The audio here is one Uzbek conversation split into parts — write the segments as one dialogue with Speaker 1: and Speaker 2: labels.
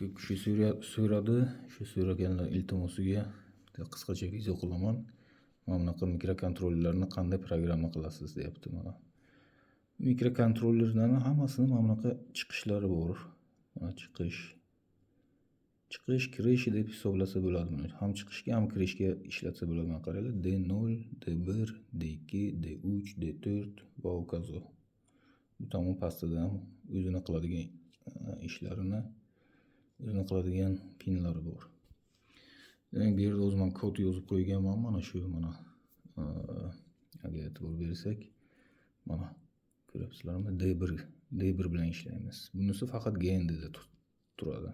Speaker 1: Ko'p kishi so'radi. Shu so'raganlar iltimosiga bitta qisqacha video qilaman. Mana bunaqa mikrokontrollerlarni qanday programma qilasiz deyapti mana. Mikrokontrollerlarni hammasini mana bunaqa chiqishlari bor. Mana chiqish. Chiqish, kirish deb hisoblasa bo'ladi buni. Ham chiqishga, ham kirishga ishlatsa bo'ladi. Mana qaranglar, D0, D1, D2, D3, D4 va hokazo. Bu tomon pastida ham o'zini qiladigan ishlarini, o'zini qiladigan pinlari bor. Demak, bu yerda o'zim ham kod yozib qo'yganman. Mana shu mana agar e'tibor bersak, mana ko'ryapsizlarmi? D1, D1 bilan ishlaymiz. Bunisi faqat GND da turadi.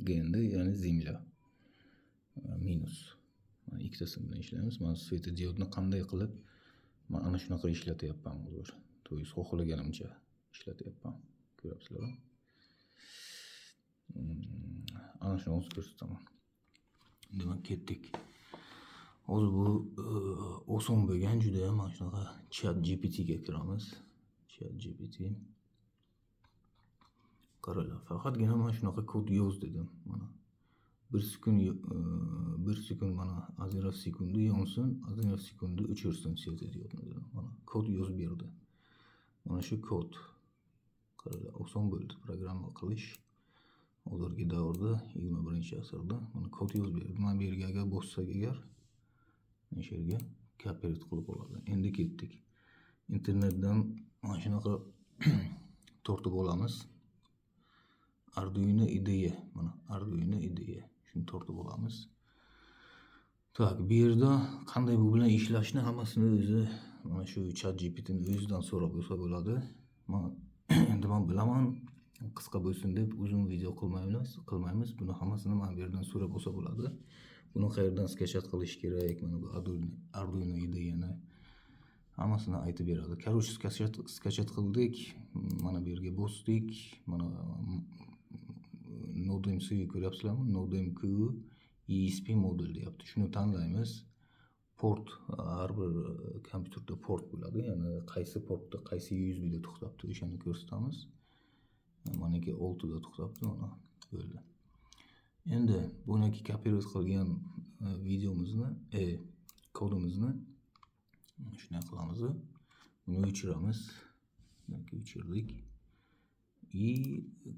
Speaker 1: GND ya'ni земля. Minus. Mana ikkitasi bilan ishlaymiz. Mana svetodiodni qanday qilib man ana shunaqa ishlatyapman hozir. То есть xohlaganimcha ishlatyapman. Ko'ryapsizlarmi? Ana shuni hozir ko'rsataman. Demak, ketdik. Hozir bu oson bo'lgan judayam mana shunaqa Chat GPTga kiramiz. Chat GPT. Qaranglar, faqatgina mana shunaqa kod yoz dedim. Mana bir sekund, bir sekund, mana один раз sekundu yonsin, один раз sekundu o'chirsin svetodiodni dedim. Mana kod yozib berdi. Mana shu kod. Qaranglar, oson bo'ldi programma qilish. Hozirgi davrda, 21-asrda mana kod yozib berdi. Mana bu yerga agar bossak agar, mana shu yerga копировать qilib oladi. Endi ketdik. Internetdan mana shunaqa tortib olamiz. Arduino IDE, mana Arduino IDE. Shuni tortib olamiz. Так, bu yerda qanday bu bilan ishlashni hammasini o'zi mana shu Chat GPTni o'zidan so'rab olsa bo'ladi. Man endi man bilaman, qisqa bo'lsin deb uzun video qilmaymiz. Buni hammasini mana bu yerdan so'rab olsa bo'ladi. Buni qayerdan скачать qilish kerak, mana bu Arduino IDEni hammasini aytib beradi. Короче, скачать qildik, mana bu yerga bosdik, mana Node MCU ko'ryapsizlarmi? Node MCU ESP modul deyapti. Shuni tanlaymiz. Port, har bir kompyuterda port bo'ladi, ya'ni qaysi portda, qaysi USBda to'xtabdi, o'shani ko'rsatamiz. Maniki 6da to'xtabdi, mana bo'ldi. Endi buniki копировать qilgan videomizni, kodimizni shunday qilamiz. Buni o'chiramiz. Demak, o'chirdik. И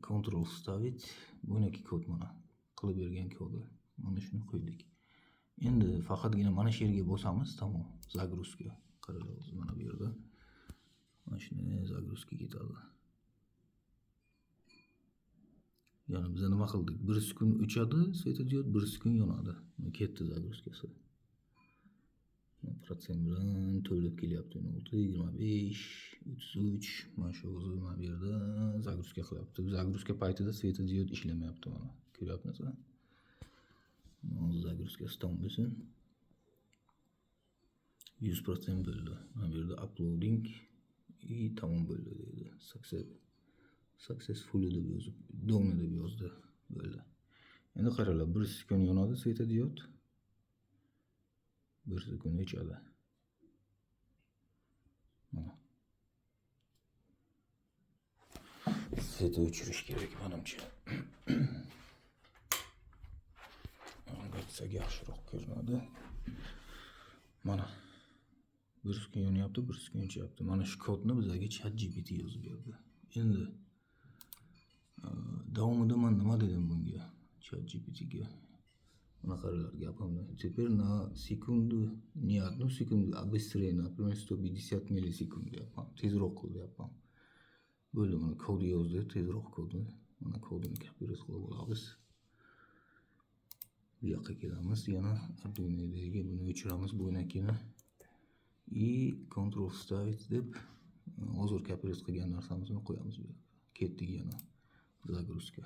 Speaker 1: Ctrl вставить. Buniki kod mana qilib bergan kodi. Mana shuni qo'ydik. Endi faqatgina mana shu yerga bosamiz, tamom. Загрузка. Qaranglar, hozir mana bu yerda mana shuni загрузка ketadi. Ya'ni biz nima qildik? 1 sekund o'chadi svetodiod, 1 sekund yonadi. Ketdi загрузка si. Protsent bilan to'lib kelyapti. 16, 25, 33. Mana shu o'zi mana bu yerda загрузка qilyapti. Загрузка paytida svetodiod ishlamayapti mana. Ko'ryapmizmi? Hozir загрузка si tamom bo'lsin. 100% bo'ldi. Mana bu yerda uploading и tamom bo'ldi deydi. Success, successfully deb yozib, done deb yozdi. Bo'ldi. Endi qaranglar, 1 sekund yonadi svetodiod. 1 sekund o'chadi. Mana. Svet o'chirish kerak menimcha. Bunday yaxshiroq ko'rinadi. Mana 1 sekund yonyapti, 1 sekund o'chyapti. Mana shu kodni bizga Chat GPT yozib berdi. Endi davomida man nima dedim bunga? Chat GPTga. Mana qaranglar gapimni. Теперь на секунду, не одну секунду, а быстрее, например, 150 millisekund deyapman. Tezroq qil deyapman. Bo'ldi, mana kod yozdi, tezroq kodni. Mana kodini копировать qilib olamiz. Bu yoqqa kelamiz, yana Arduino IDEga buni o'chiramiz, bo'ynakini. И Ctrl вставить deb hozir копировать qilgan narsamizni qo'yamiz bu yoqqa. Ketdik yana загрузка.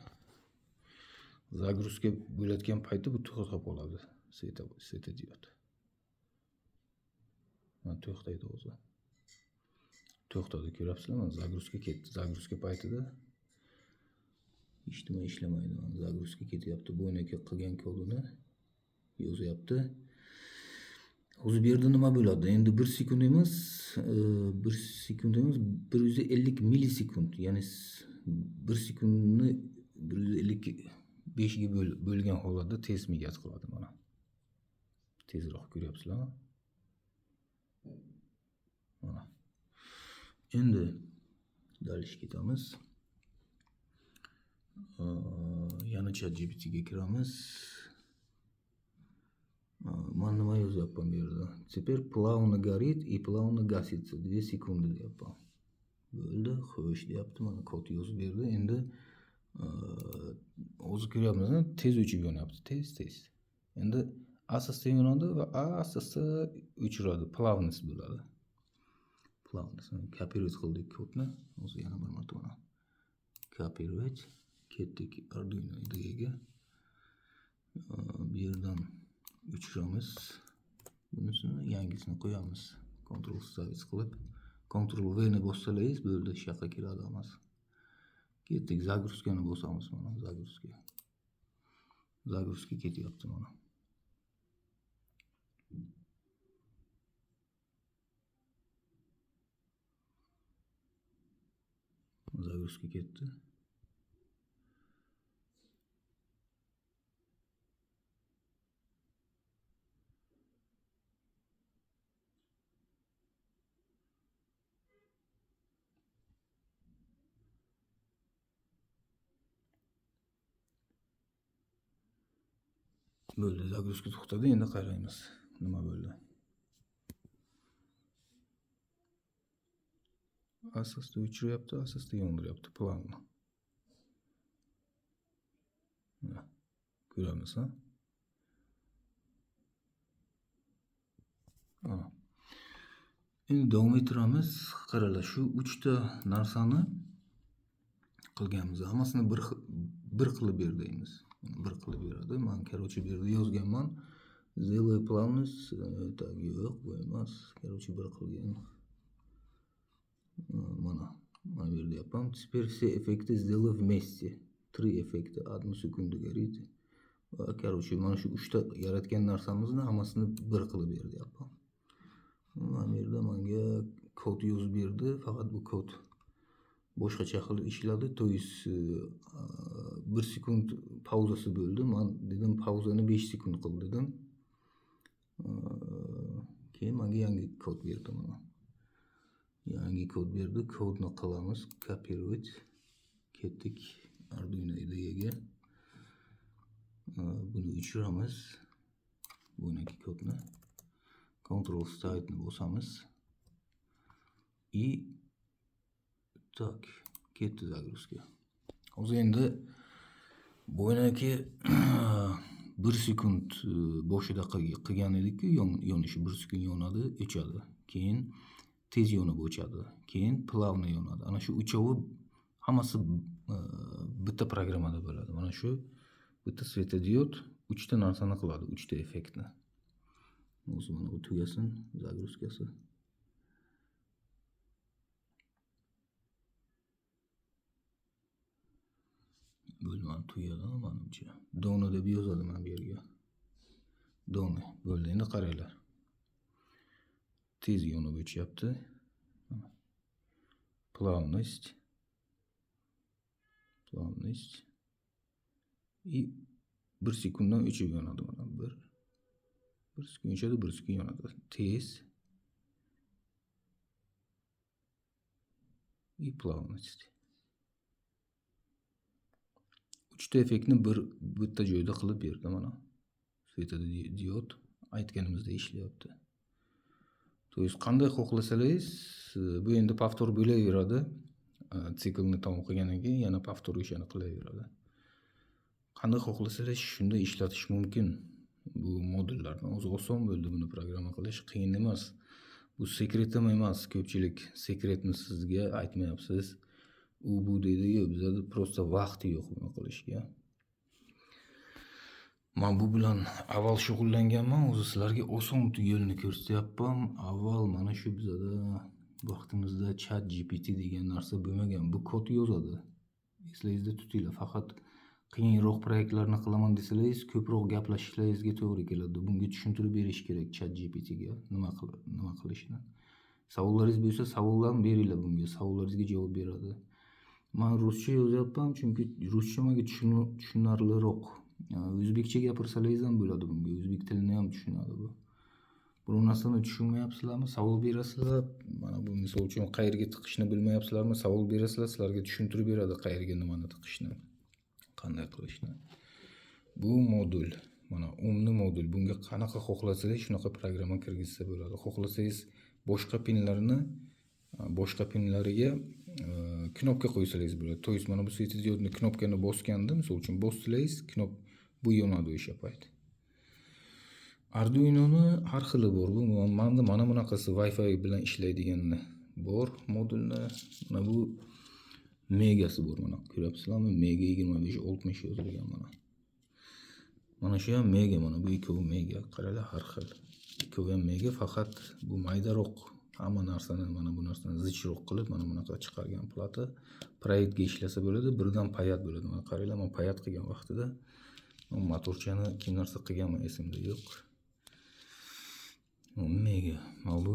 Speaker 1: Загрузка bo'layotgan payti bu to'xtab qoladi. Svetodiod. Mana to'xtaydi o'zi. To'xtadi, ko'ryapsizlarmi? Загрузка ketdi. Загрузка paytida hech nima ishlamaydi. Mana загрузка ketyapti. Bo'ynaki qilgan kodini yozyapti. Hozir bu yerda nima bo'ladi? Endi 1 sekund emas, 1 sekund emas, 150 millisekund, ya'ni 1 sekundni 150 5 ga bo'lgan holatda tez migat qiladi mana. Tezroq ko'ryapsizlarmi? Mana. Endi dalish ketamiz. Yana ChatGPTga kiramiz. Man nima yozyapman bu yerda? Теперь плавно горит и плавно гасится. 2 секунды deyapman. Bo'ldi, xo'sh deyapti. Mana kod yozib berdi. Endi o'zi ko'ryapmiz, tez o'chib yonyapti, tez-tez. Endi asta yonadi va asta o'chiradi, плавность bo'ladi. Плавность. Копировать qildik kodni. Hozir yana bir marta mana копировать ketdik Arduino IDE'ga. Bu yerdan o'chiramiz. Bunisini yangisini qo'yamiz. Ctrl stavить qilib, Ctrl V ni bossangiz bo'ldi, shu yoqqa keladi hammasi. Ketdik, загрузкani bosamiz mana, загрузка. Загрузка ketyapti mana. Загрузка ketdi. Bo'ldi, загрузка to'xtadi. Endi qaraymiz nima bo'ldi. Asosda o'chiryapti, asosda yondiryapti, плавно. Ko'ramiz, ha? Endi davom ettiramiz. Qaranglar, shu 3 ta narsani qilganmiz. Hammasini bir qilib ber deymiz. Bir qilib beradi. Men короче bu yerda yozganman. Сделай плавность, так yo'q, bu emas. Короче bir qilgan. Mana bu yerda yapam. Теперь все эффекты сделай вместе. 3 эффекта, 1 секунду горит. Va короче mana shu 3 ta yaratgan narsamizni hammasini bir qilib ber deyapman. Mana bu yerda menga kod yozib berdi. Faqat bu kod boshqacha qilib ishladi. То есть 1 sekund pauzasi bo'ldi. Men dedim pauzani 5 sekund qil dedim. Keyin menga yangi kod berdi mana. Yangi kod berdi. Kodni qilamiz, копировать. Ketdik Arduino IDE'ga. Buni o'chiramiz. Buniki kodni. Ctrl Start ni bosamiz. И так, ketdi загрузка. Hozir endi boyagi 1 sekund boshida qilgan edik-ku, yonishi 1 sekund yonadi, o'chadi. Keyin tez yonib o'chadi. Keyin плавно yonadi. Ana shu uchovi hammasi bitta programmada bo'ladi. Mana shu bitta svetodiod 3 ta narsani qiladi, 3 ta effektni. Hozir mana bu tugasin загрузкasi. Bo'ldi, mana tugadi manimcha. Dona deb yozadi mana bu yerga. Dona bo'ldi. Endi qaranglar. Tez yonib o'chyapti. Плавность. Плавность. И 1 sekunddan o'chib yonadi mana 1 sekund o'chadi, 1 sekund yonadi. Tez. И плавность. 3 ta effektni bitta joyda qilib berdi mana. Svetodiod aytganimizdek ishlayapti. То есть qanday xohlasangiz, bu endi повтор bo'laveradi. Siklni tamom qilgandan keyin yana повтор o'shani qilaveradi. Qanday xohlasangiz shunday ishlatish mumkin bu modullarni. O'zi oson bo'ldi buni programma qilish, qiyin emas. Bu sekretim emas, ko'pchilik sekretni sizga aytmayapsiz. U bu deydi, yo'q, bizada просто vaqti yo'q buni qilishga. Men bu bilan avval shug'ullanganman, o'zi sizlarga oson yo'lni ko'rsatyapman. Avval mana shu bizada vaqtimizda Chat GPT degan narsa bo'lmagan. Bu kod yozadi. Esingizda tutinglar, faqat qiyinroq proyektlarni qilaman desangiz, ko'proq gaplashishlaringizga to'g'ri keladi. Bunga tushuntirib berish kerak Chat GPTga nima qilishni. Savollaringiz bo'lsa, savollarni beringlar bunga, savollaringizga javob beradi. Man ruscha yozyapman, chunki ruscha menga tushunarliroq. O'zbekcha gapirsalaringiz ham bo'ladi bunga. O'zbek tilini ham tushunadi bu. Biror narsani tushunmayapsizlarmi, savol berasizlar. Mana bu misol uchun qayerga tiqishni bilmayapsizlarmi, savol berasizlar, sizlarga tushuntirib beradi qayerga nimani tiqishni, qanday qilishni. Bu modul, mana умный modul. Bunga qanaqa xohlasangiz shunaqa programma kirgizsa bo'ladi. Xohlasangiz boshqa pinlarni, boshqa pinlariga knopka qo'ysangiz bo'ladi. То есть mana bu светодиодный knopkani bosganda, misol uchun bossangiz, knop bu yonadi o'sha payt. Arduino'ni har xili bor. Bu manda mana bunaqasi Wi-Fi bilan ishlaydigani bor modulni. Mana bu Megasi bor, mana ko'ryapsizlarmi? Mega 2560 yozilgan mana. Mana shu ham Mega, mana bu ikkovi Mega. Qaranglar, har xil. Ikkovi ham Mega, faqat bu maydaroq, hamma narsani, mana bu narsani zichroq qilib mana bunaqa chiqargan plata. Proyektga ishlasa bo'ladi, birdan паять bo'ladi. Mana qaranglar, man паять qilgan vaqtida motorchani kim narsa qilganman, esimda yo'q. Mega. Mana bu,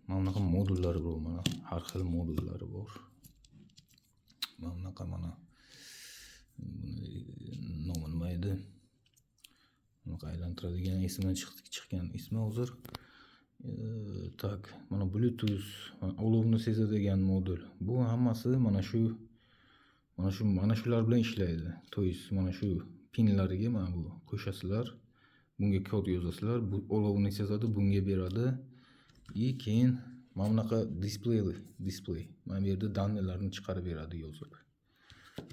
Speaker 1: mana bunaqa modullari bor, mana har xil modullari bor. Mana bunaqa, mana buni nomi nima edi? Bunaqa aylantiradigan, esimdan chiqqan ismi hozir. Так, mana Bluetooth, olovni sezadigan modul. Bu hammasi mana shu, mana shu, mana shular bilan ishlaydi. То есть mana shu pinlariga mana bu qo'shasizlar. Bunga kod yozasizlar, bu olovni sezadi, bunga beradi. И keyin mana bunaqa displey, displey. Mana bu yerda данный larni chiqarib beradi yozib.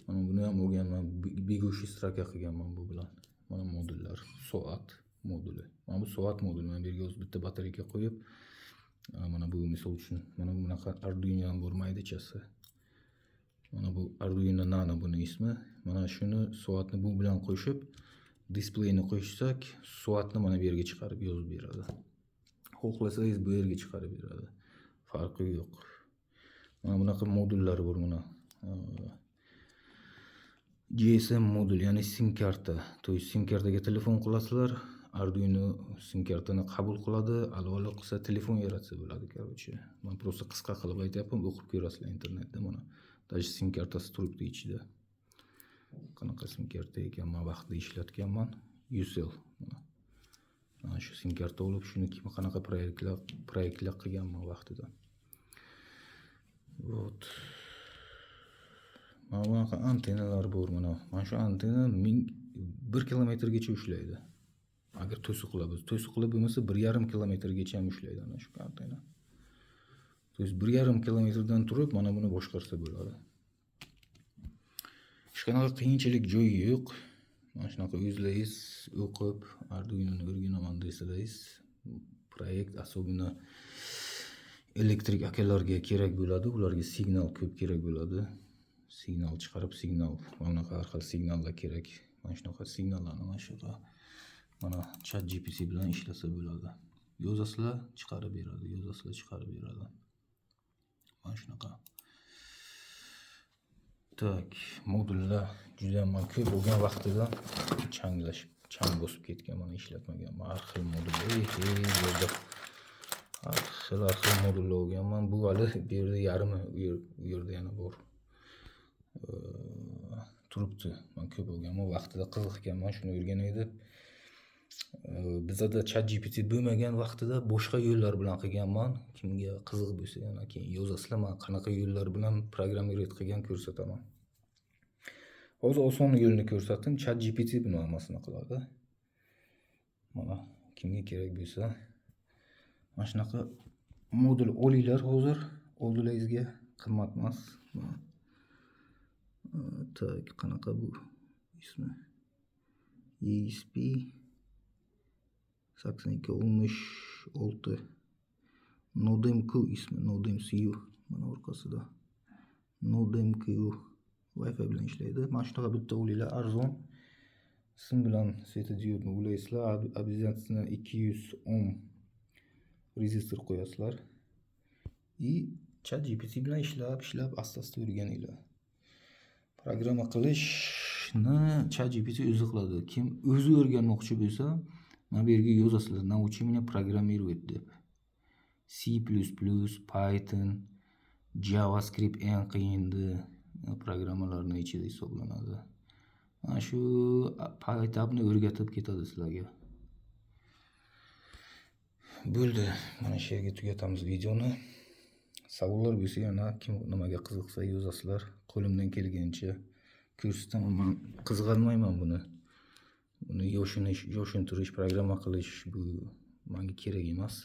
Speaker 1: Mana buni ham o'rganman, бегущий строка qilganman bu bilan. Mana modullar, soat moduli. Mana bu soat moduli. Mana bu yerga o'zi bitta batareyka qo'yib, mana bu misol uchun mana bunaqa Arduino ham bor maydachasi. Mana bu Arduino Nano buni ismi. Mana shuni soatni bu bilan qo'shib, displeyni qo'shsak, soatni mana bu yerga chiqarib yozib beradi. Xohlasangiz bu yerga chiqarib beradi. Farqi yo'q. Mana bunaqa modullar bor mana. GSM modul, ya'ni SIM karta. То есть SIM kartaga telefon qilasizlar, Arduino SIM kartani qabul qiladi, alo alo qilsa telefon yaratsa bo'ladi, короче. Man просто qisqa qilib aytyapman, o'qib ko'rasizlar internetda mana. Даже SIM kartasi turibdi ichida. Qanaqa SIM karta ekan, man vaqtida ishlatganman. Ucell mana. Mana shu SIM karta olib, shuni kim qanaqa proyektlar qilganman vaqtida. Вот. Mana bunaqa antennalar bor mana. Mana shu antenna 1001 kilometrgacha ushlaydi. Agar to'siqlar bo'lsa, to'siqlar bo'lmasa, 1,5 kilometrgacha ham ushlaydi ana shu antenna. То есть 1,5 kilometrdan turib mana buni boshqarsa bo'ladi. Hech qanaqa qiyinchilik joyi yo'q. Mana shunaqa o'zlaringiz o'qib, Arduino'ni o'rganaman desangiz, proyekt особенно elektrik akalarga kerak bo'ladi. Ularga signal ko'p kerak bo'ladi. Signal chiqarib, signal, mana bunaqa har xil signallar kerak. Mana shunaqa signallarni mana shu yerda mana Chat GPT bilan ishlasa bo'ladi. Yozasizlar, chiqarib beradi, yozasizlar, chiqarib beradi. Mana shunaqa. Так, modullar juda ham ko'p bo'lgan vaqtida changlashib, chang bosib ketgan, mana ishlatmaganman. Har xil modul. Ey, bu yerda har xil, har xil modullar olganman. Bu hali bu yerda yarmi, u yerda yana bor. Turibdi. Man ko'p olganman. Vaqtida qiziqganman, shuni o'rganay deb. Bizada Chat GPT bo'lmagan vaqtida boshqa yo'llar bilan qilganman. Kimga qiziq bo'lsa, yana keyin yozasizlar, man qanaqa yo'llar bilan programmировать qilgan ko'rsataman. Hozir oson yo'lni ko'rsatdim. Chat GPT buni hammasini qiladi. Mana kimga kerak bo'lsa, mana shunaqa modul olinglar hozir oldingizga, qimmat emas. Mana. Так, qanaqa bu ismi? ESP 8266 NodeMQ ismi, NodeMCU mana orqasida. NodeMQ Wi-Fi bilan ishlaydi. Mana shunaqa bitta olinglar, arzon. Sim bilan светодиод ni ulaysizlar, обязательно 200 ohm rezistor qo'yasizlar. И Chat GPT bilan ishlab, ishlab asta-asta o'rganinglar. Programma qilishni Chat GPT o'zi qiladi. Kim o'zi o'rganmoqchi bo'lsa, mana bu yerga yozasizlar: "Научи меня программировать" deb. C++, Python, JavaScript eng qiyindi. Programmalarni ichida hisoblanadi. Mana shu paytabni o'rgatib ketadi sizlarga. Bo'ldi, mana shu yerga tugatamiz videoni. Savollar bo'lsa, yana kim nimaga qiziqsa, yozasizlar. Qo'limdan kelgancha ko'rsataman. Man qizg'anmayman buni. Buni yoshinish, yoshintirish, programma qilish bu menga kerak emas.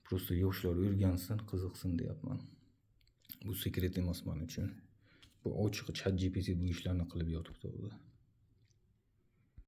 Speaker 1: Просто yoshlar o'rgansin, qiziqsin deyapman. Bu секрет emas men uchun. Bu ochiq, ChatGPT bu ishlarni qilib yotibdi o'zi.